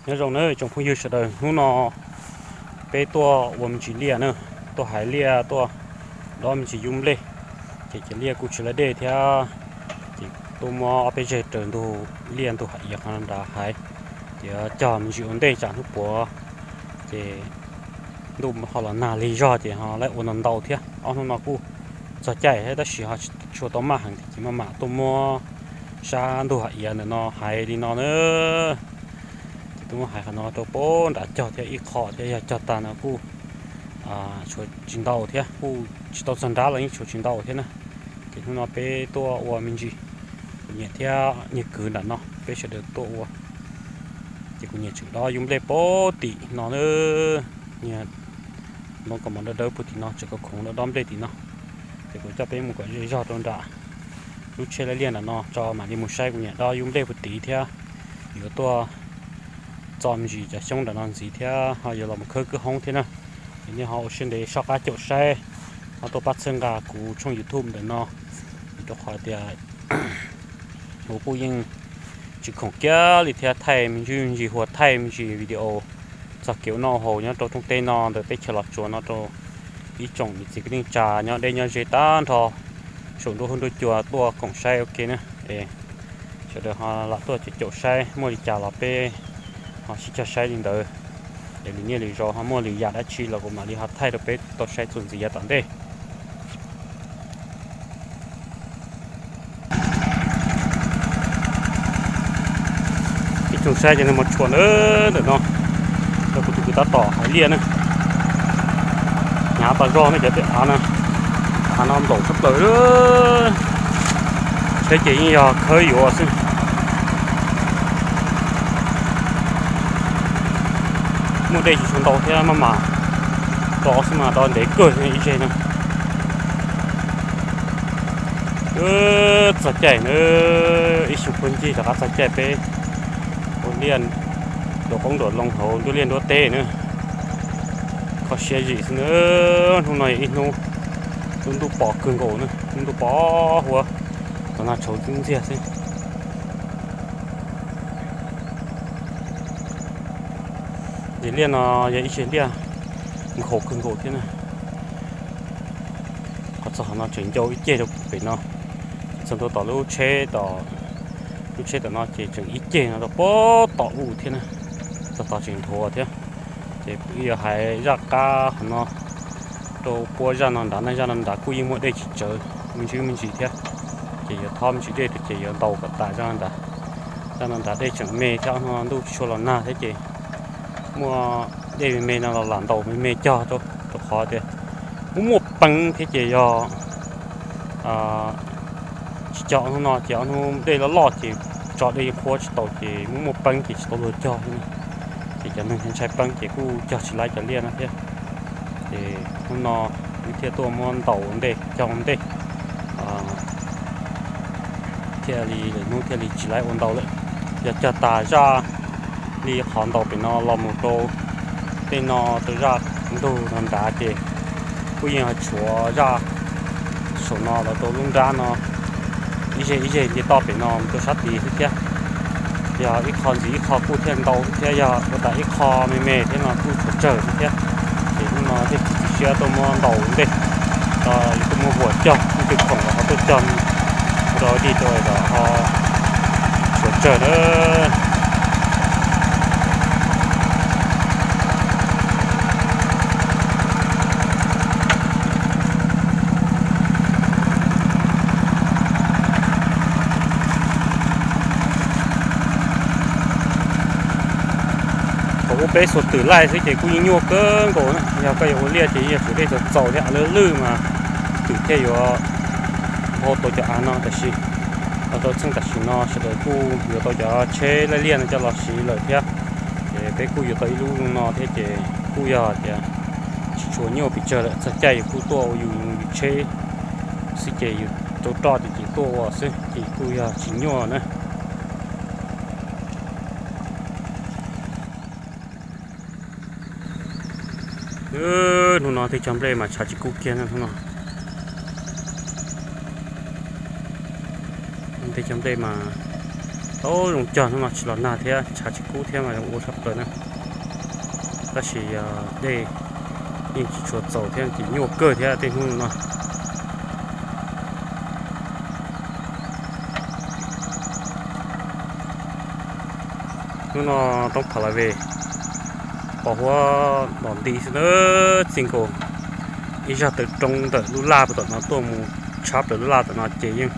Nyob zoo nawb tsoom phooj ywg sawv daws, hnub no peb tuaj ua me ntsis liaj na, tuaj haiv liaj tuaj dob me ntsis yub nplej, ces cov liaj kuj tsis laj dej thiab, ces tuaj muab ob peb zeg raws ntug liaj ntug hav iav qhov nrad haiv, ces cog me ntsis ua ntej tsam hnub puav ces ntuj ho los nag lig zog ces ho laj ua ntau ntau thiab. Ob hnub no kuj txog caij thiab tab sis ho tsis tshua tau maj heev thiab ces maj mam tuaj muab sab ntug hav iav ntawm no haiv li no na. Ces tuaj muab haiv qhov no rau puag nrad cog thiab ib qho thiab, yog cog tag no kuj tshuav tsis ntau thiab, kuj tsis tau txog nrab los yeej tshuav tsis ntau thiab na. Ces hnub no peb tuaj ua me ntsis, kuv niam thiab niag kwv nram no peb sawv daws tuaj ua. Ces kuv niam tseem dob yub nplej puag tim no na, niag ntoo kaus mom dawb dawb puag tim no tseem khoov khoov dob nplej tim no. Ces kuv coj peb mus kom ze zog rau nram lub tsheb laij liaj nram no tso mam li mus saib kuv niam dob yub nplej puag tid thiab yuav tuaj txo me ntsis cov xyoob nram no ntxiv thiab ho yuav los mus khawb kwj hoob thiab na. Ces nej ho ua siab ntev soj qab caum saib, ho tuaj pab txhawb nqa kuv tshooj YouTube ntawm no, vim rau qhov tias kuv kuj yeej tsis khoom kiag li thiab, thaij me ntsis me ntsis huas thaij me ntsis video txog kev ua noj haus nyob rau rooj teb no ntawm teb chaws Los Tsuas no rau ib tsoom niam txiv kwv tij neej tsa nyob deb nyob ze tag nrho saum nruab hub nruab cua tuaj koom saib ua ke na. Es sawv daws ho lam tuaj caum caum saib, muaj li cas los peb ho sib cog saib li ntawd. Es lwm niaj lwm zaus ho muaj lwm yam dab tsi los kuv mam li ho thaij rau peb tau saib txuas ntxiv yav tom ntej. Ib tsoom saib cov neeg mos tshua ntawm no, rau kuv tus kwv tab tom haiv liaj na. Hnyav tas zog ne cov tej av na, av no nplaum tshaj plaws. Tsheb ces yeej yog khawb yuav xwb. Muaj dej tsis tshua ntau thiab maj mam do xwb mas do ntev kawg ib zeg no. Txog caij na, ib xyoo puag ncig rov qab txog caij peb ua liaj nruab qoob nruab loo hauv nruab liaj nruab teb na. Kho siab zim xwb na, hnub no yog ib hnub lub ntuj pom kawg nkaus na, lub ntuj pom huab, tos nag tshauv ntxiag xwb. Ces liaj no yog ib zeg liaj nkhaus kawg nkaus thiab na. Qhov txog qhov no tseem ncau ib ceg rau pem no, txog ntua tom lub tsheb, tom lub tsheb tom no ces tseem ib ceg no rau puag tom u thiab na, txog tod tseem nthuav thiab. Ces wb yuav haiv zaj qab qhov no rau puab zaj no nrad na, zaj no nrad kuj yeej muaj dej tsis tsawg me ntsis me ntsis thiab. Ces yuav thob me ntsis dej rau ces yuav ntaus kom tas zaj no nrad. Zaj no nrad dej tseem me thiab, ob hnub no ntuj tsis tshua los nag thiab ces muaj dej me me no los lam ntaus me me cog rau, rau qhov tias muaj muaj peeb thiab ces yog tsis cog ob hnub no ces ob hnub dej loj loj ces tso dej yeej qhuab tsis tau ces muaj muaj peeb ces tsis tau luag cog thiab na. Ces cov neeg ntshai peeb ces kuj cog tsis laib cov liaj no thiab. Ces hnub no wb thiaj tuaj muab ntaus ua ntej cog ua ntej, thiaj li lwm hnub thiaj li tsis laib ua ntau lawm. Yog cog tas zaj li qhov ntaus pem no los mus rau tej no rau zaj ntug no nrad ces kuj yeej tshuav zaj saum no los rau lub nrab no ib zeg ib zeg nce toj pem no mus rau sab tid xwb thiab. Yog ib qho ntxiv ib qho kuj thiaj ntau xwb thiab, yog ua tas ib qho me me thiab no kuj tshuav tsawg xwb thiab. Ces hnub no thiaj txiav txim siab tuaj muab ntaus ua ntej, yuav tuaj muab huam cog, muab cog khoom los ho tuaj cog rau dig rau los ho tshuav tsawg na. Thaum ub peb xuas twm laij xwb ces kuj yeej nyuaj kawg nkaus na, yog koj yuav ua liaj ces yeej yuav tsum dej txaus txaus thiab av lwj lwj mas twm thiaj yuav nphau tau cov av no. Tab sis los rau txheej tam sim no sawv daws kuj yuav tau cov tsheb laij liaj no coj los siv lawm thiab, ces peb kuj yuav tau ib lub zoo no thiab ces kuj yog tias tsis tshua nyuaj pes tsawg lawm. Txog caij yus kuj tuaj ua yus yus tsheb xwb ces yus rau roj ces tuaj ua xwb ces kuj yog tsis nyuaj na. Hnub no tej cog nplej mas tshav tsis kub kiag na hnub no. Tej cog nplej mas Tau zoo cog hnub no tsis los nag thiab tshav tsis kub thiab mas zoo ua tshaj plaws na. Tab sis dej yeej tsis tshua txaus thiab ces nyuaj kawg thiab tej hnub no. Hnub no toob pha la ve, pos huab ntom nti xwb na, txij nkaus ib zaj taw roob ntawm lub laj tom no tuaj mus tshab plaws lub laj tom no ces yeej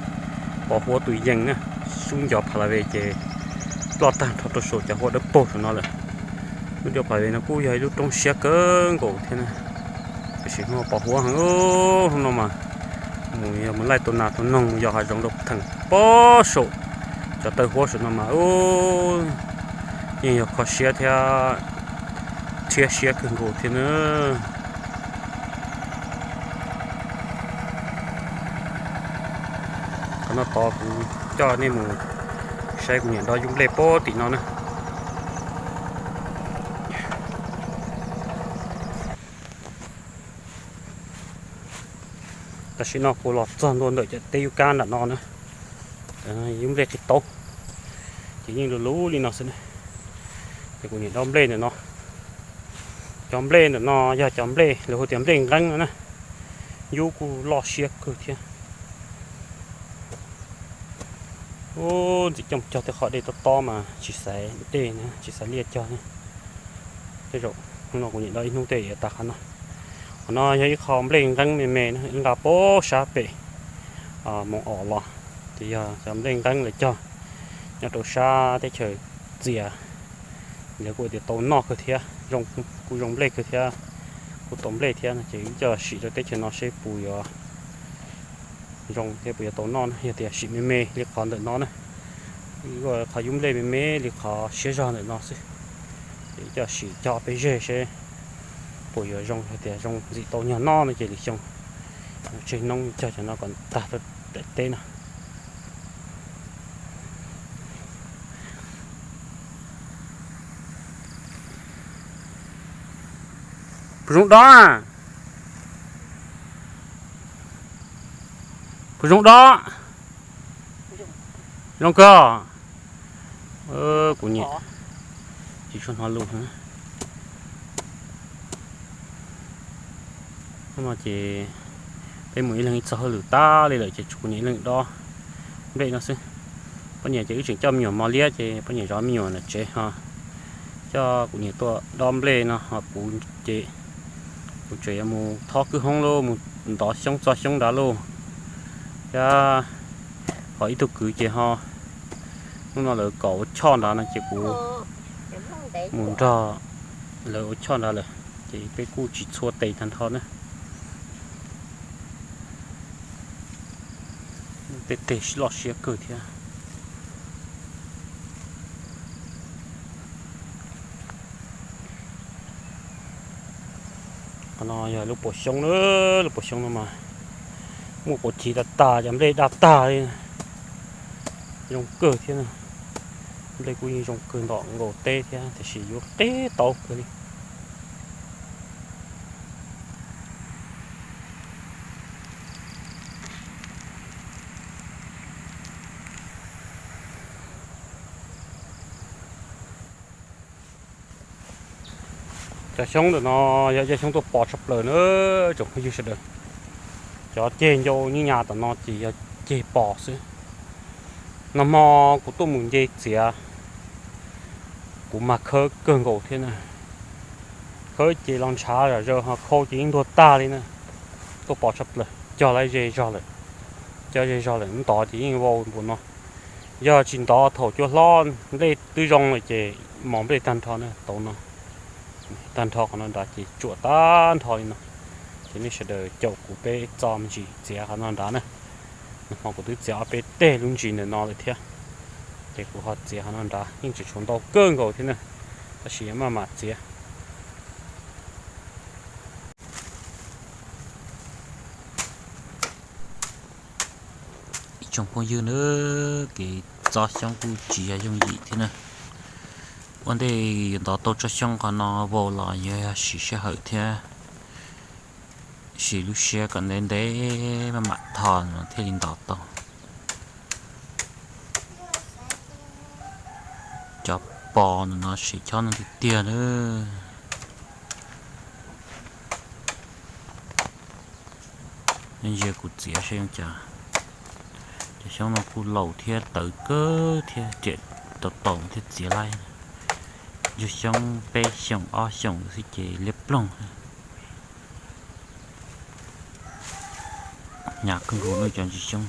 pos huab tus yees na, sub ncov pha la ve ces ploj tag nrho rau saum cov huab dawb paug saum no lawm. Lub roob pha la ve no kuj yog ib lub roob siab kawg nkaus thiab na, tiam sis hnub no pos huab heev, hnub no mas mus yog mus laij tau nas tau noog mus yos hav zoov rau theem pob saum cov taw huab saum no mas yeej yog kho siab thiab rhiab siab kawg nkaus thiab na. Qhov no tod kuv coj nej mus saib kuv niam dob yub nplej pob tim no na. Tam sim no kuv los txog ntua ntawm cov teb yub kab nram no na, yub nplej qis taub, ces yeej luv luv li no xwb na. Ces kuv niam dob nplej ntawm no, cov nplej ntawm no yog cov nplej lawv hu tias nplej nqeeb no na, yub kuj loj siab kawg thiab. Ub, ntxim coj cog tej qhov dej tob tob mas tsis xaiv dej na, tsis xaiv liaj cog na. Tej zaum hnub no kuv niam dob ib hnub tej yuav tas qhov no. Qhov no yog ib qho nplej nqeeb me me na, ib nqa puag sab pem Moos Os los, ces yog cov nplej nqeeb lawv cog nyob rau sab teb chaws Txias. Lawv kuj tias tau noj kawg thiab, kuj zoo nplej kawg thiab, kuj tau nplej thiab no ces wb coj sim rau teb chaws no seb puas yuav zoo thiab puas yuav tau noj na. Yog tias sim me me li qhov ntawm no na, qhov yub nplej me me li qhov siab zog ntawm no xwb, ces wb coj sim cog peb zeg seb puas yuav zoo, yog tias zoo ntxim tau nyog noj no ces lwm xyoo tseg noob cog cov no kom tag rau daim teb no. Puas zoo dob? Puas zoo dob? Zoo kawg. Kuv niam tsis tshua hnov lus. Hnub no ces peb mus ib leeg ib txoj hauj lwm tas li lawm ces tshuav kuv niam ib leeg dob nplej no xwb. Poj niam ces wb tseem coj me nyuam mos liab ces poj niam zov me nyuam ntawm tsev ho coj kuv niam tuaj dob nplej no ho kuv ces kuv tseem yuav mus thob kwj hoob lauj, mus ntov xyoob txo xyoob nrad lauj. Thiab ho ib tug kwv ces ho hnub no lawv kom ua choj nrad no ces kuv mus nrog lawv ua choj nrad lawm, ces peb kuj tsis txhua tes tag nrho na. Tej teg loj siab kawg thiab. Qhov no yog lub puas xyoob na, lub puas xyoob no mas muaj puas chiv tag tag, cov nplej daj tag li. Zoo kawg thiab na, nplej kuj yeej zoo kawg ntom nkaus teb thiab tiam sis yuav qeb tau kawg li. Cov xyoob ntawm no yog cov xyoob tuaj pos tshaj plaws na tsoom phooj ywg sawv daws. Cov ceg ncau nyij nyas tom no ces yog ceg pos xwb. Nag hmo kuv tuaj mus nce txiav, kuv mas khawb kawg nkaus thiab na. Khawb ces los ntshav zom zaws ho khau ces yeej ntuag tag li na. Tuaj pos tshaj plaws, cog lawm ze zog lawm, cog ze zog lawm ntov ces yeej vau npaum no. Yog tsis ntov thaum cua hlob nplej twb zoo lawm ces mos nplej tag nrho na tau no. Tag nrho qhov no nrad ces tsuam tag nrho li no. Ces nej sawv daws caum kuv peb txo me ntsis txiav qhov no nrad na. Nag hmo kuv twb txiav ob peb teg lub ntsis ntawm no lawm thiab. Ces kuv ho txiav qhov no nrad yeej tseem tshuav ntau kawg nkaus thiab na, tab sis maj mam txiav. Ib tsoom phooj ywg na, kev txo xyoob kuj tsis yog yooj yim thiab na. Ua ntej yuav ntov tau tsob xyoob qhov no vau los yuav yog siv sij hawm thiab siv lub siab kom ntev ntev maj mam tho no thiaj li ntov tau. Cov pos no siv chob no tiag tiag na. Nej ntsia kuv txiav saib zoo cas. Cov xyoob no kuj laus thiab tawv kawg thiab, riam tau taus thiaj txiav laib. Ntsuag xyoob peb xyoos ob xyoos xwb ces liab ploog. Hnyav kawg nkaus no cov ntsis xyoob.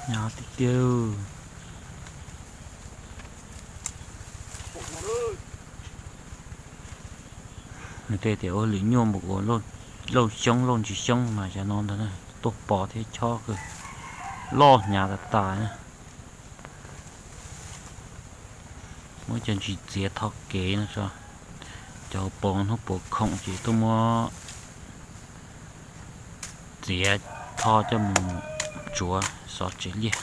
Hnyav tiag tiag. Nws tej tias ua lwm nyuaj npaum ua lauj xyoob lauj ntsis xyoob mas cov no ntag, tuaj pos thiab chob kawg, loj hnyav tas tas na. Muab cov ntsis txiav tho kev no tso. Cov pos hnub puav khoom ces tuaj muab txiav tho coj mus tsuav xov tsev liaj,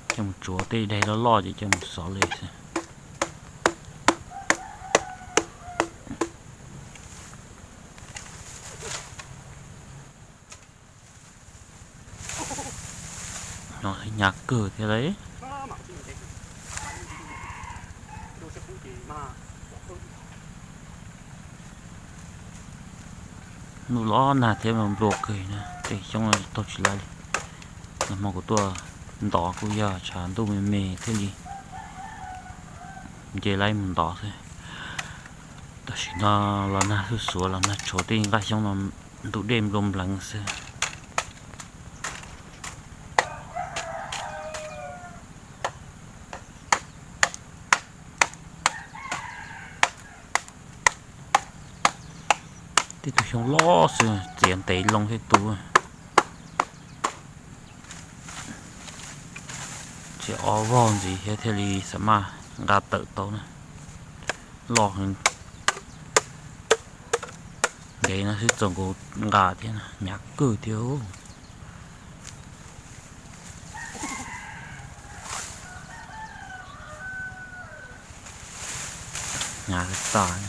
coj mus tsuav tej daig loj loj ces coj mus xov li xwb. No hnyav kawg thiab lauj. Nuj los nag thiab mas nplua kawg na, tej xyoob taug tsis laib li. Nag hmo kuv tuaj ntov kuj yog tshav ntuj me me thiaj li nce laib mus ntov xwb. Tam sim no los nag xuj xuav los nag tshuav tej nqaj xyoob no ntuj dej nplua npleev xwb. Tej tug xyoob loj xwb txiav ntev loo thiab tu. Tsis ob vog ntxiv thiab thiaj li xam maj nqa tawm tau na. Loj heev. Ntev no xwb txaus nkaus nqa thiab, hnyav kawg thiab. Hnyav tas.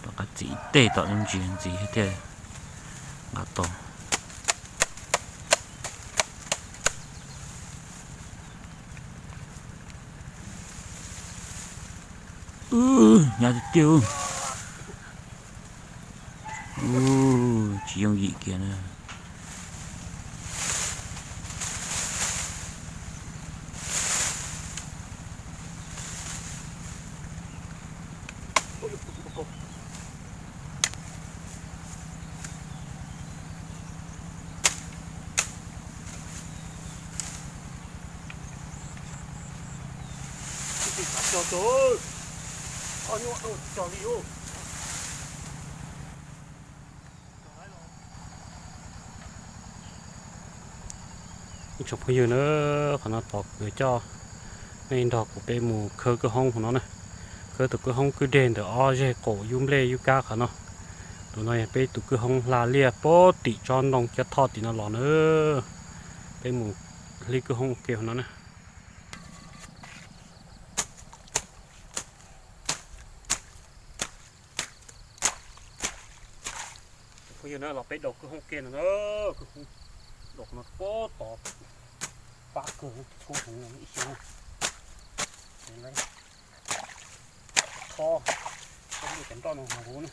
Tom qab txiv tej tom ntsis ntxiv thiaj nqa tau. Hnyav tiag tiag. Tsis yooj yim kiag na. Ib tsoom phooj ywg na, qhov no pom kuv coj nej nrog kuv peb mus khawb kwj hoob hauv no na. Khawb tus kwj hoob kwj deg ntawm ob zeg qaum yub nplej yub kab qhov no. Tus no yog peb tus kwj hoob hla liaj puag tim tsob ntoo cov thoj tim no los na. Peb mus hlib kwj hoob ua ke hauv no na. Phooj ywg na, los peb daus kwj hoob ke no na, kwj hoob daus no puag tod, pab kawg txhub heev no ib xyoos. Ces lawv txhob, txhob muaj cov nroj no hauv na.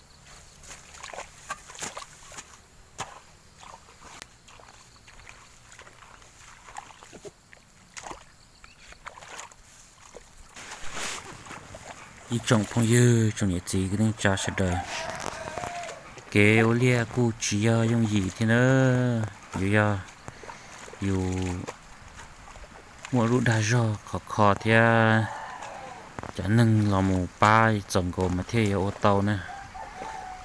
Ib tsoom phooj ywg, tsoom niam txiv kwv tij neej tsa sawv daws, kev ua liaj kuj tsis yog yooj yim thiab na. Yuav yog yus muaj lub dag zog khov kho thiab cov neeg los mus pab txaus nkaus mas thiaj yuav ua tau na.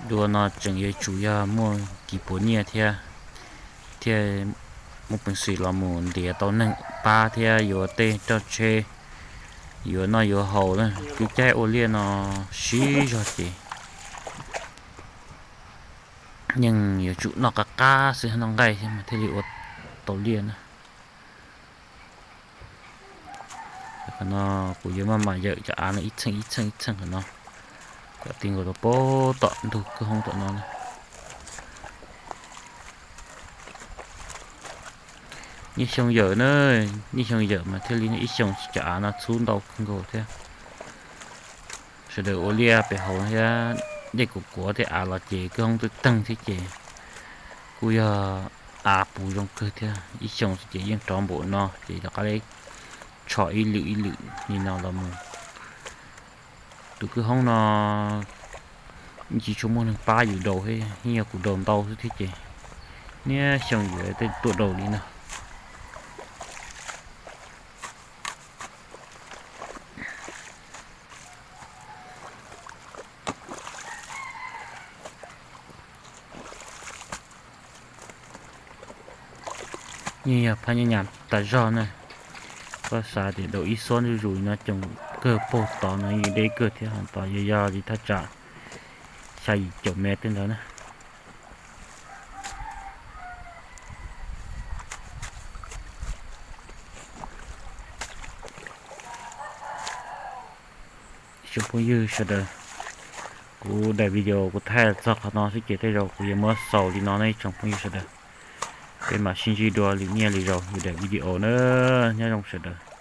Dua no tseem yuav tsum yog muaj kis puas nyiaj thiab, thiaj muaj peev xwm los mus ntiav tau neeg pab thiab yuav tej roj tsheb, yuav noj yuav haus na. Kwv caij ua liaj no siv zog ces yeej yuav tsum noj qab qab xwb, noj nqaij thiab mas thiaj li ua tau liaj na. Qhov no kuv yuav maj mam yawm cov av no ib txheej ib txheej ib txheej qhov no kom ti nkaus rau puag tom ntug kwj hoob tom no na. Niaj xyoo yawm na, niaj xyoo yawm mas thiaj li ib xyoos cov av no txhub ntau kawg nkaus thiab. Sawv daws ua liaj pem hauv thiab, dej kuav kuav tej av los ces kwj hoob twb teeg thiab ces kuj yog av puv zoo kawg thiab. Ib xyoos ces yeej rov npaum no ces rov qab li tshom ib lwm ib lwm li no los mus. Tus kwj hoob no tsis tshua muaj neeg pab yus daus, yeej yog kuv daus ntau xwb thiab ces niaj xyoo yuav tej tuaj daus li no. Yeej yog phab nyab nyas tas zog na. Koj xav tias daus ib xuab zuj zus li no coom kawg, puag tod no yeej deb kawg thiab, ho tod yog yog li thaj tsam xya yim caum mev tej ntawd na. Tsoom phooj ywg sawv daws, kuv daim video kuv thaij txog qhov no xwb ces tej zaum kuv yuav muab xaus li no na ib tsoom phooj ywg sawv daws. Peb mam sib ntsib dua lwm niaj lwm zaus lwm daim video na. Nyob zoo sawv daws.